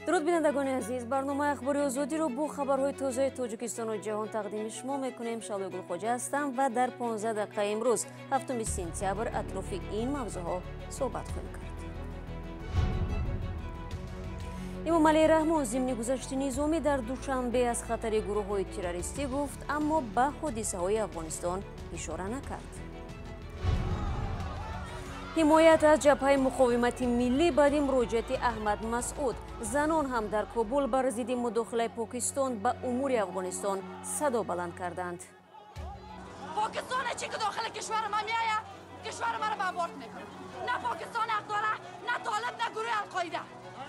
Дуруд бинандагони азиз, барномаи Ахбори Озодиро бо хабарҳои тозаи Тоҷикистону ҷаҳон тақдими шумо мекунем. Шалои Гулхоҷа ҳастам ва дар 15 дақиқа имрӯз 7 сентябр атрофи ин мавзӯъҳо суҳбат хоҳем кард. Эмомалӣ Раҳмон зимни гузашти низомӣ дар Душанбе аз хатари гурӯҳҳои террористӣ гуфт, аммо ба ҳодисаҳои Афғонистон ишора накард. Ҳимоят аз ҷабҳаи муқовимати миллӣ баъди муроҷиати Аҳмад Масъуд. Занон ҳам дар Кобул бар зидди мудохилаи Покистон ба умури Афғонистон садо баланд карданд. Покистон чӣ ки дохили кишвари ма меояд, кишвари маро бамборд мекунад. На Покистон ҳақ дорад, на Толиб, на гурӯҳи Алқоида.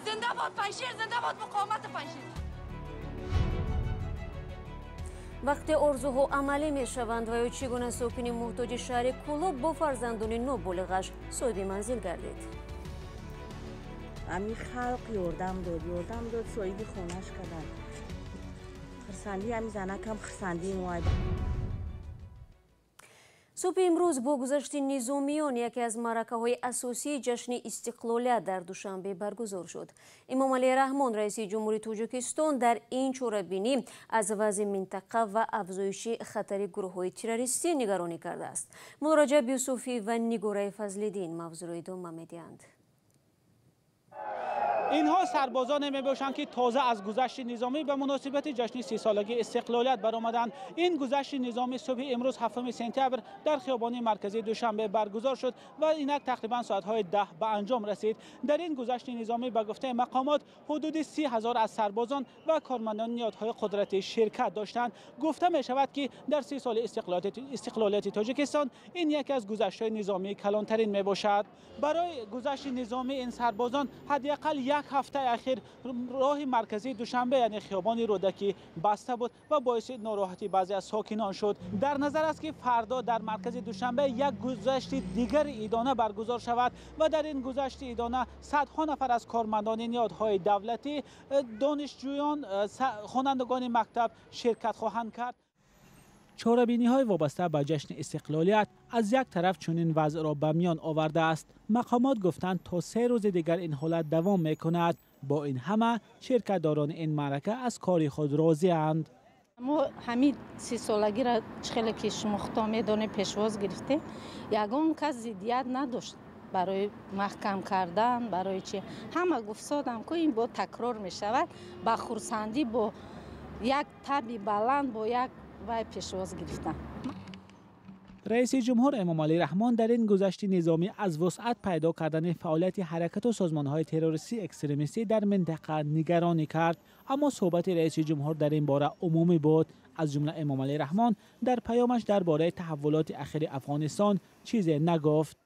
Зинда бод Панҷшер, зинда бод муқовимати Панҷшер. Вақте орзуҳо амалӣ мешаванд ва ё чӣ гуна сокини муҳтоҷи шаҳри Кӯлоб бо фарзандони ноболиғаш соҳиби манзил гардид. Ҳамин халқ ёрдам дод, ёрдам дод, соҳиби хонаш карданд. Хурсандии ҳамин занакам хурсандии мо. Субҳи имрӯз бо гузашти низомиён яке аз маъракаҳои асосии ҷашни истиқлолият дар Душанбе баргузор шуд. Эмомалӣ Раҳмон, раиси ҷумҳури Тоҷикистон, дар ин чорабинӣ аз вазъи минтақа ва афзоиши хатари гурӯҳҳои террористӣ нигаронӣ кардааст. Муллораҷаб Юсуфӣ ва Нигораи Фазлиддин мавзӯъро идома медиҳанд. Инҳо сарбозоне мебошанд, ки тоза аз гузашти низомӣ ба муносибати ҷашни 30-солагии истиқлолият баромаданд. Ин гузашти низомӣ субҳи имрӯз 7 сентябр дар хиёбони марказии Душанбе баргузор шуд ва инак тақрибан соатҳои 10 ба анҷом расид. Дар ин гузашти низомӣ ба гуфтаи мақомот ҳудуди 30 ҳазор аз сарбозон ва кормандони ниҳодҳои қудратӣ ширкат доштанд. Гуфта мешавад, ки дар 30 соли истиқлолияти Тоҷикистон ин яке аз гузаштҳои низомии калонтарин мебошад. Барои гузашти низомии ин сарбозон ҳадди ақал як ҳафтаи ахир роҳи марказии Душанбе, яъне хиёбони Рӯдакӣ, баста буд ва боиси нороҳатии баъзе аз сокинон шуд. Дар назар аст, ки фардо дар маркази Душанбе як гузашти дигари идона баргузор шавад ва дар ин гузашти идона садҳо нафар аз кормандони ниҳодҳои давлатӣ, донишҷӯён, хонандагони мактаб ширкат хоҳанд кард. Чорабиниҳои вобаста ба ҷашни истиқлолият аз як тараф чунин вазъро ба миён овардааст. Мақомот гуфтанд, то 3 рӯзи дигар ин ҳолат давом мекунад. Бо ин ҳама ширкатдорони ин маърака аз кори худ розианд. Мо ҳамин 30-солагиро чӣ хеле ки шумо худтон медонед пешвоз гирифтем, ягон кас зиддият надошт барои маҳкам кардан, барои чи. Ҳама гуфтсодам ку ин бо такрор мешавад, ба хурсандӣ, бо як таби баланд, бо як вай пешвоз гирифтам. Раиси ҷумҳур Эмомалӣ Раҳмон дар ин гузашти низомӣ аз вусъат пайдо кардани фаъолияти ҳаракату созмонҳои террористӣ экстремистӣ дар минтақа нигаронӣ кард. Аммо суҳбати раиси ҷумҳур дар ин бора умумӣ буд. Аз ҷумла Эмомалӣ Раҳмон дар паёмаш дар бораи таҳаввулоти ахири Афғонистон чизе нагуфт.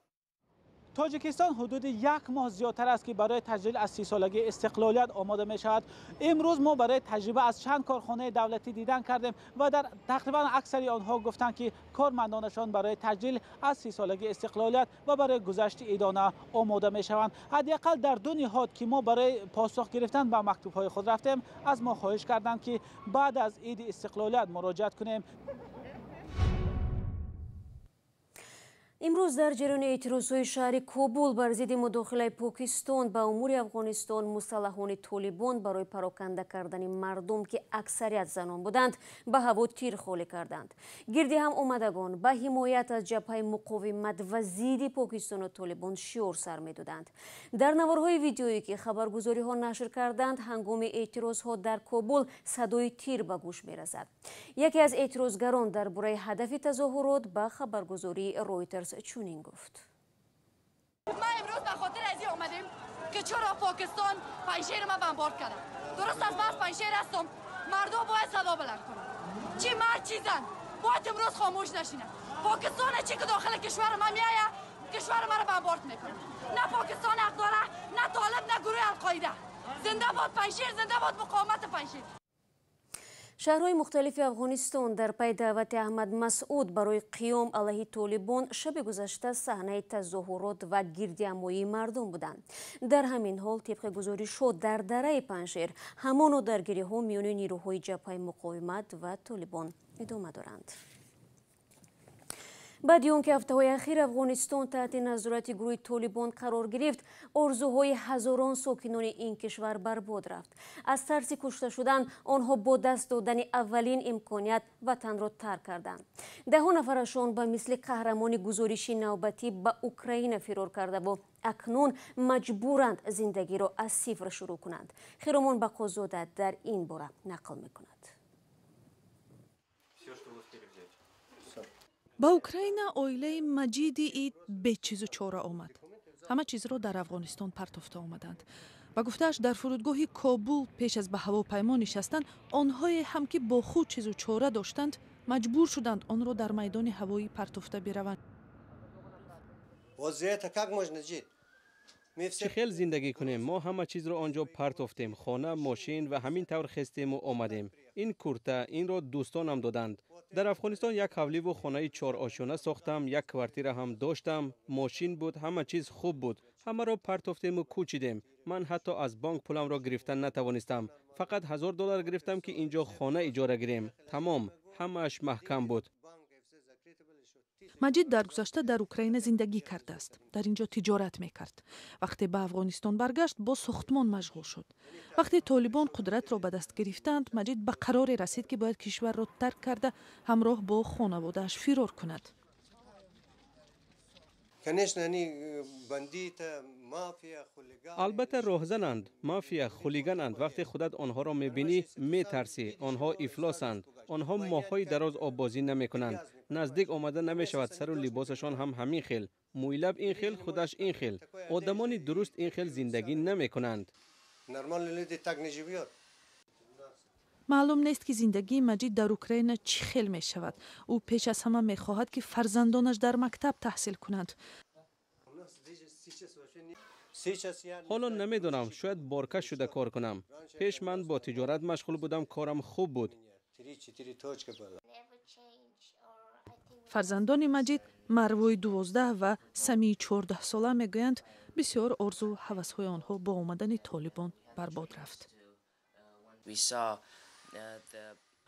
Тоҷикистон ҳудуди як моҳ зиёдтар аст, ки барои таҷлил аз 30-солагии истиқлолият омода мешавад. Имрӯз мо барои таҷриба аз чанд корхонаи давлатӣ дидан кардем ва дар тақрибан аксари онҳо гуфтанд, ки кормандонашон барои таҷлил аз 30-солагии истиқлолият ва барои гузашти идона омода мешаванд. Ҳадди ақал дар ду ниҳод, ки мо барои посух гирифтан ба мактубҳои худ рафтем, аз мо хоҳиш карданд, ки баъд аз иди истиқлолият муроҷиат кунем. Имрӯз дар ҷараёни эътирозҳои шаҳри Кобул бар зидди мудохилаи Покистон ба умури Афғонистон мусаллаҳони Толибон барои пароканда кардани мардум, ки аксарият занон буданд, ба ҳаво тир холӣ карданд. Гирди ҳам омадагон ба ҳимоят аз ҷабҳаи муқовимат ва зидди Покистону Толибон шиор сар медоданд. Дар наворҳои видеоӣ, ки хабаргузориҳо нашр карданд, ҳангоми эътирозҳо дар Кобул садои тир ба гӯш мерасад. Яке аз эътирозгарон дар бораи ҳадафи тазоҳурот ба хабаргузории Ройтерс чунин гуфт: ма имрӯз ба хотир аз ин омадем, ки чаро Покистон Панҷшери ма бамборд кард. Дуруст аст, ман аз Панҷшер ҳастам. Мардум бояд садо баланд кунанд. Чӣ мард, чӣ зан бояд имрӯз хомӯш нашинад. Покистон чӣ ки дохили кишвари ма меояд, кишвари маро бамборд мекунад. На Покистон ҳақ дорад, на Толиб, на гурӯҳи Алқоида. Зинда бод Панҷшер, зинда бод муқовимати Панҷшер. Шаҳрҳои мухталифи Афғонистон дар пай даъвати Аҳмад Масъуд барои қиём алайҳи Толибон шаби гузашта саҳнаи тазоҳурот ва гирдиҳамоии мардум буданд. Дар ҳамин ҳол, тибқи гузоришҳо, дар дараи Панҷшер ҳамоно даргириҳо миёни нирӯҳои ҷабҳаи муқовимат ва Толибон идома доранд. Баъди он ки ҳафтаҳои ахир Афғонистон таҳти назорати гурӯҳи Толибон қарор гирифт, орзуҳои ҳазорон сокинони ин кишвар барбод рафт. Аз тарси кушта шудан онҳо бо даст додани аввалин имконият ватанро тарк карданд. Даҳо нафарашон ба мисли қаҳрамони гузориши навбатӣ ба Украина фирор кардаву акнун маҷбуранд зиндагиро аз сифр шурӯъ кунанд. Хиромон Бақозода дар ин бора нақл мекунад. Ба Украина оилаи Маҷиди Ид бечизу чора омад. Ҳама чизро дар Афғонистон партофта омаданд. Ба гуфтааш, дар фурудгоҳи Кобул пеш аз ба ҳавопаймо нишастан, онҳое ҳам ки бо худ чизу чора доштанд, маҷбур шуданд онро дар майдони ҳавоӣ партофта бираванд. Чӣ хел зиндагӣ кунем? Мо ҳама чизро он ҷо партофтем: хона, мошин ва ҳамин тавр хестему омадем. Ин курта, инро дӯстонам доданд. Дар Афғонистон як ҳавливу хонаи чорошёна сохтам, як квартира ҳам доштам, мошин буд, ҳама чиз хуб буд. Ҳамаро партофтему кӯчидем. Ман ҳатто аз бонк пуламро гирифта натавонистам. Фақат 1000 доллар гирифтам, ки ин ҷо хона иҷора гирем. Тамом, ҳамааш маҳкам буд. Маҷид дар гузашта дар Украина зиндагӣ кардааст. Дар ин ҷо тиҷорат мекард. Вақте ба Афғонистон баргашт, бо сохтмон машғул шуд. Вақте Толибон қудратро ба даст гирифтанд, Маҷид ба қароре расид, ки бояд кишварро тарк карда, ҳамроҳ бо хонаводааш фирор кунад. Албатта, роҳзананд, мафия, хулигананд. Вақте худат онҳоро мебинӣ, метарсӣ. Онҳо ифлосанд. Онҳо моҳҳои дароз оббозӣ намекунанд, наздик омада намешавад. Сару либосашон ҳам ҳамин хел, мӯйлаб ин хел, худаш ин хел. Одамони дуруст ин хел зиндагӣ намекунанд. Маълум нест, ки зиндагии Маҷид дар Украина чӣ хел мешавад. Ӯ пеш аз ҳама мехоҳад, ки фарзандонаш дар мактаб таҳсил кунанд. Ҳоло намедонам, шояд боркаш шуда кор кунам. Пеш ман бо тиҷорат машғул будам, корам хуб буд. Фарзандони Маҷид, Марвои 12 ва Самии 14-сола, мегӯянд, бисёр орзу ҳавасҳои онҳо бо омадани Толибон барбод рафт.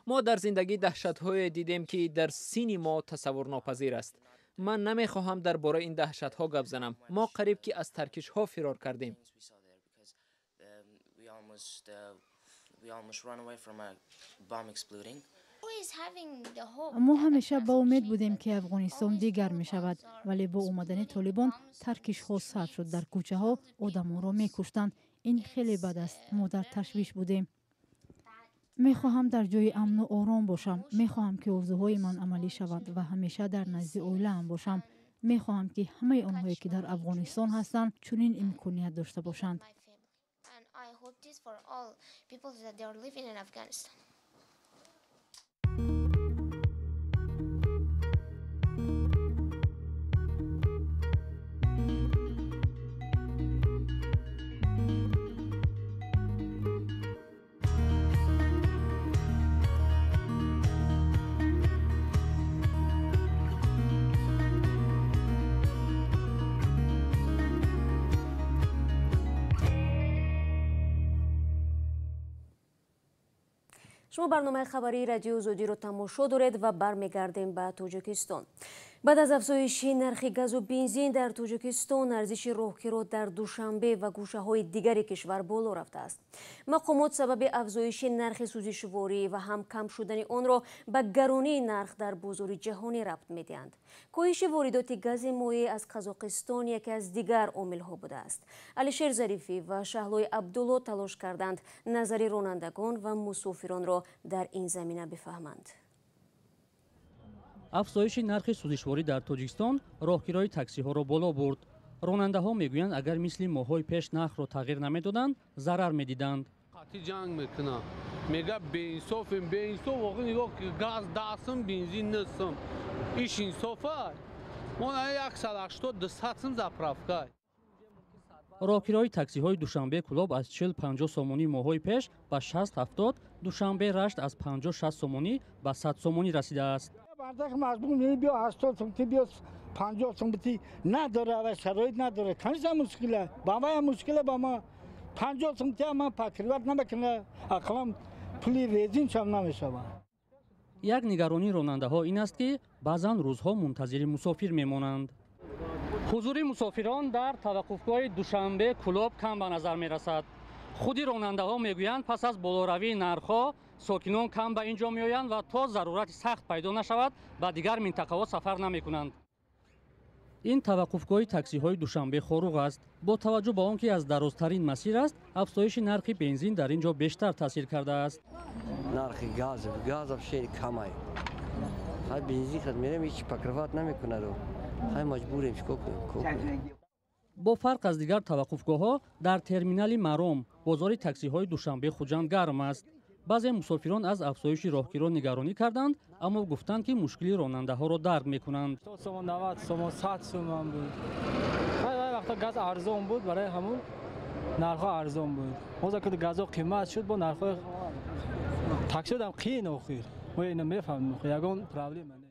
Мо дар зиндагӣ даҳшатҳое дидем, ки дар синни мо тасаввурнопазир аст. Ман намехоҳам дар бораи ин даҳшатҳо гап занам. Мо қариб ки аз таркишҳо фирор кардем. Мо ҳамеша ба умед будем, ки Афғонистон дигар мешавад, вале бо омадани Толибон таркишҳо сар шуд. Дар кӯчаҳо одамонро мекуштанд. Ин хеле бад аст. Мо дар ташвиш будем. Мехоҳам дар ҷои амну ором бошам. Мехоҳам, ки орзуҳои ман амалӣ шаванд ва ҳамеша дар назди оилаам бошам. Мехоҳам, ки ҳамаи онҳое, ки дар Афғонистон ҳастанд, чунин имконият дошта бошанд. Шумо барномаи хабарии Радиои Озодиро тамошо доред ва бармегардем ба Тоҷикистон. Баъд аз афзоиши нархи газу бензин дар Тоҷикистон, арзиши роҳкиро дар Душанбе ва гӯшаҳои дигари кишвар боло рафтааст. Мақомот сабаби афзоиши нархи сӯзишворӣ ва ҳам кам шудани онро ба гаронии нарх дар бозори ҷаҳонӣ рабт медиҳанд. Коҳиши воридоти гази моеъ аз Қазоқистон яке аз дигар омилҳо будааст. Алишер Зарифӣ ва Шаҳлои Абдулло талош карданд, назари ронандагон ва мусофиронро дар ин замина бифаҳманд. Афзоиши нархи сӯзишворӣ дар Тоҷикистон роҳкирои таксиҳоро боло бурд. Ронандаҳо мегӯянд, агар мисли моҳҳои пеш нархро тағйир намедоданд, зарар медиданд. Қатъи ҷанг мекунам, мега беинсофем. Беинсоф воқеъ, нигоҳ, газ 10 сум, бензин 9 сум, иш инсофа? Мо 180, 200 сум заправка. Роҳкирои таксиҳои Душанбе Кӯлоб аз 40-50 сомонӣ моҳҳои пеш ба 60-70, Душанбе Рашт аз 50-60 сомонӣ ба 100 сомонӣ расидааст. Мардак маҷбур меи, биё 80 сум ти, биё 50 сум бити, надора ва шароит надора. Конечно, мушкила ба мая, мушкила ба ма. 50 сум ти ман покрывать намекуна, ақаллан пули резиншам намешавад. Як нигаронии ронандаҳо ин аст, ки Баъзан рӯзҳо мунтазири мусофир мемонанд. Ҳузури мусофирон дар таваққуфгоҳи Душанбе Кӯлоб кам ба назар мерасад. Худи ронандаҳо мегӯянд, пас аз болоравии нархҳо сокинон кам ба ин ҷо меоянд ва то зарурати сахт пайдо нашавад ба дигар минтақаҳо сафар намекунанд. Ин таваққуфгоҳи таксиҳои Душанбе Хоруғ аст. Бо таваҷҷӯҳ ба он ки аз дарозтарин масир аст, афзоиши нархи бензин дар ин ҷо бештар таъсир кардааст. Нархи газ вообще камай. Хай бензин хад мерем, ҳеч покрывать намекунад. Хай маҷбурем, чикор кунем? Бо фарқ аз дигар таваққуфгоҳҳо, дар терминали Маром бозори таксиҳои Душанбе Хуҷанд гарм аст. Баъзе мусофирон аз афзоиши роҳкиро нигаронӣ карданд, аммо гуфтанд, ки мушкили ронандаҳоро дарк мекунанд. 90 сомон, 100 сомон буд. Вақта газ арзон буд, барои ҳамун нархҳо арзон буд. Ҳозир ки газо қимат шуд, бо нархҳои таксиам қиин охир. Мо ина мефаҳмем, ягон проблема не.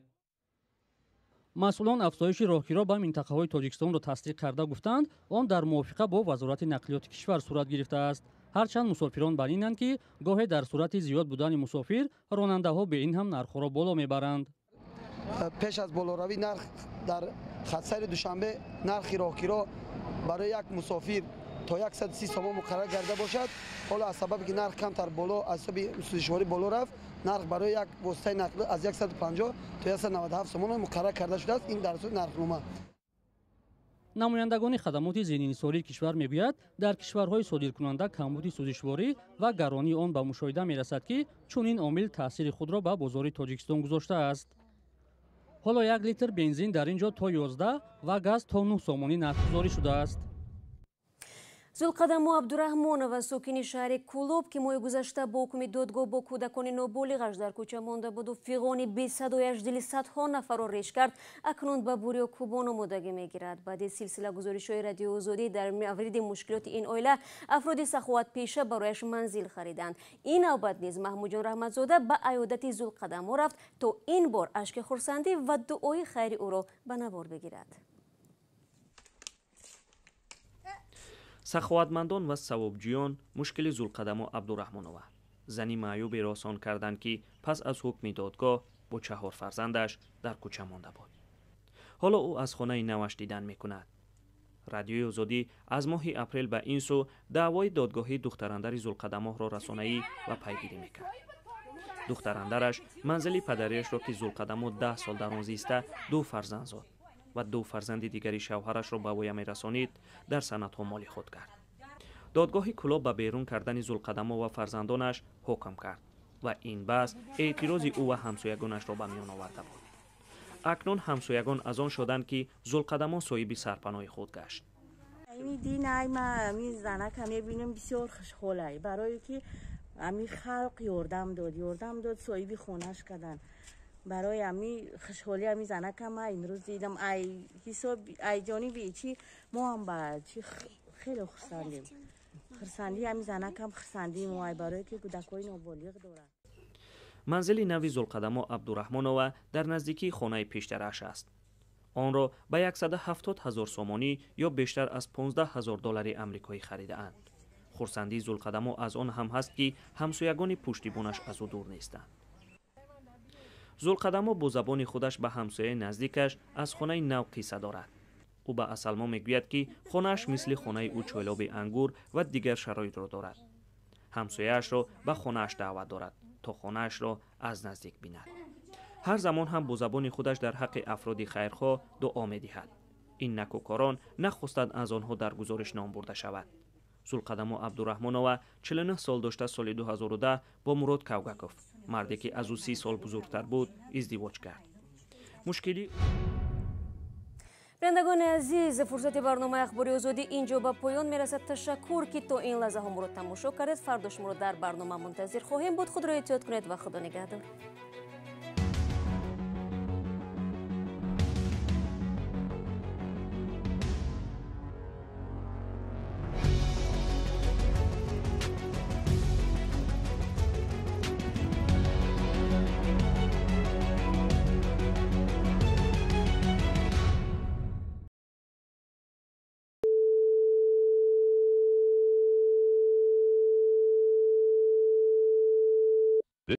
Масъулон афзоиши роҳкиро ба минтақаҳои Тоҷикистонро тасдиқ карда гуфтанд, он дар мувофиқа бо Вазорати нақлиёти кишвар сурат гирифтааст. Ҳарчанд мусофирон бар инанд, ки гоҳе дар сурати зиёд будани мусофир ронандаҳо бе ин ҳам нархҳоро боло мебаранд. Пеш аз болоравӣ нарх дар хатсайри Душанбе нархи роҳкиро барои як мусофир то 130 сомон муқаррар карда бошад, ҳоло аз сабабе ки нарх камтар боло аз ҳисоби сӯзишворӣ боло рафт, нарх барои як воситаи нақлиёт аз 150 то 197 сомон муқаррар карда шудааст. Ин дар асоси нархнома. Намояндагони хадамоти зеҳнинисории кишвар мегӯяд, дар кишварҳои содиркунанда камбуди сӯзишворӣ ва гаронии он ба мушоҳида мерасад, ки чунин омил таъсири худро ба бозори Тоҷикистон гузоштааст. Ҳоло як литр бензин дар ин ҷо то 11 ва газ то 9 сомонӣ нархгузорӣ шудааст. Зулқадамо Абдураҳмонова, сокини шаҳри Кӯлоб, ки моҳи гузашта бо ҳукми додгоҳ бо кӯдакони ноболиғаш дар кӯча монда буду фиғони бесадояш дили садҳо нафарро реш кард, акнун ба бурё кӯбон омодагӣ мегирад. Баъди силсила гузоришҳои Радиои Озодӣ дар мавриди мушкилоти ин оила, афроди саховатпеша барояш манзил хариданд. Ин навбат низ Маҳмудҷон Раҳматзода ба аёдати Зулқадамо рафт, то ин бор ашки хурсандӣ ва дуои хайри ӯро ба навор бигирад. Саховатмандон ва савобҷӯён мушкили Зулқадамо Абдураҳмонова, зани маъюберо осон карданд, ки пас аз ҳукми додгоҳ бо чаҳор фарзандаш дар кӯча монда буд. Ҳоло ӯ аз хонаи наваш дидан мекунад. Радиои Озодӣ аз моҳи апрел ба ин сӯ даъвои додгоҳии духтарандари Зулқадамоҳро расонаӣ ва пайгирӣ мекард. Духтарандараш манзили падариашро, ки Зулқадамо 10 сол дар он зиста, ду фарзанд зод ва ду фарзанди дигари шавҳарашро ба воя мерасонид, дар санадҳо моли худ кард. Додгоҳи Кӯлоб ба берун кардани Зулқадамо ва фарзандонаш ҳукм кард ва ин баҳс эътирози ӯ ва ҳамсоягонашро ба миён оварда буд. Акнун ҳамсоягон аз он шоданд, ки Зулқадамо соҳиби сарпаноҳи худ гашт. Ами динай ма ами занака мебинем, бисёр хушҳолай, барое ки ами халқ ёрдам дод, соҳиби хонаш кардан. Барои ами хушҳолӣ ами занака ма имрӯз дидам, ай ҳисоб, ай ҷониби чи мо ҳам ба чи хеле хурсандем. Хурсандии ами занакам хурсандии мо ай, барое ки кӯдакҳои ноболиғ дорад. Манзили нави Зулқадамо Абдураҳмонова дар наздикии хонаи пештарааш аст. Онро ба 170 ҳазор сомонӣ ё бештар аз 15 ҳазор доллари амрикоӣ харидаанд. Хурсандии Зулқадамо аз он ҳам ҳаст, ки ҳамсоягони пуштибонаш аз ӯ дур нестанд. Зулқадамо бо забони худаш ба ҳамсояи наздикаш аз хонаи нав қисса дорад. Ӯ ба Асалмо мегӯяд, ки хонааш мисли хонаи ӯ чойлоби ангур ва дигар шароитро дорад. Ҳамсояашро ба хонааш даъват дорад, то хонаашро аз наздик бинад. Ҳар замон ҳам бо забони худаш дар ҳаққи афроди хайрхоҳ дуо медиҳад. Ин накӯкорон нахостанд аз онҳо дар гузориш ном бурда шавад. Зулқадамо Абдураҳмонова 49 сол дошта, соли 2010 бо Мурод Кавгаков, марде ки аз ӯ 30 сол бузургтар буд, издивоҷ кард. Мушкили Бинандагони азиз, фурсати барномаи Ахбори Озодӣ ин ҷо ба поён мерасад. Ташаккур, ки то ин лаҳзаҳо моро тамошо кардед. Фардо шуморо дар барнома мунтазир хоҳем буд. Худро эҳтиёт кунед ва Худо нигаҳдор.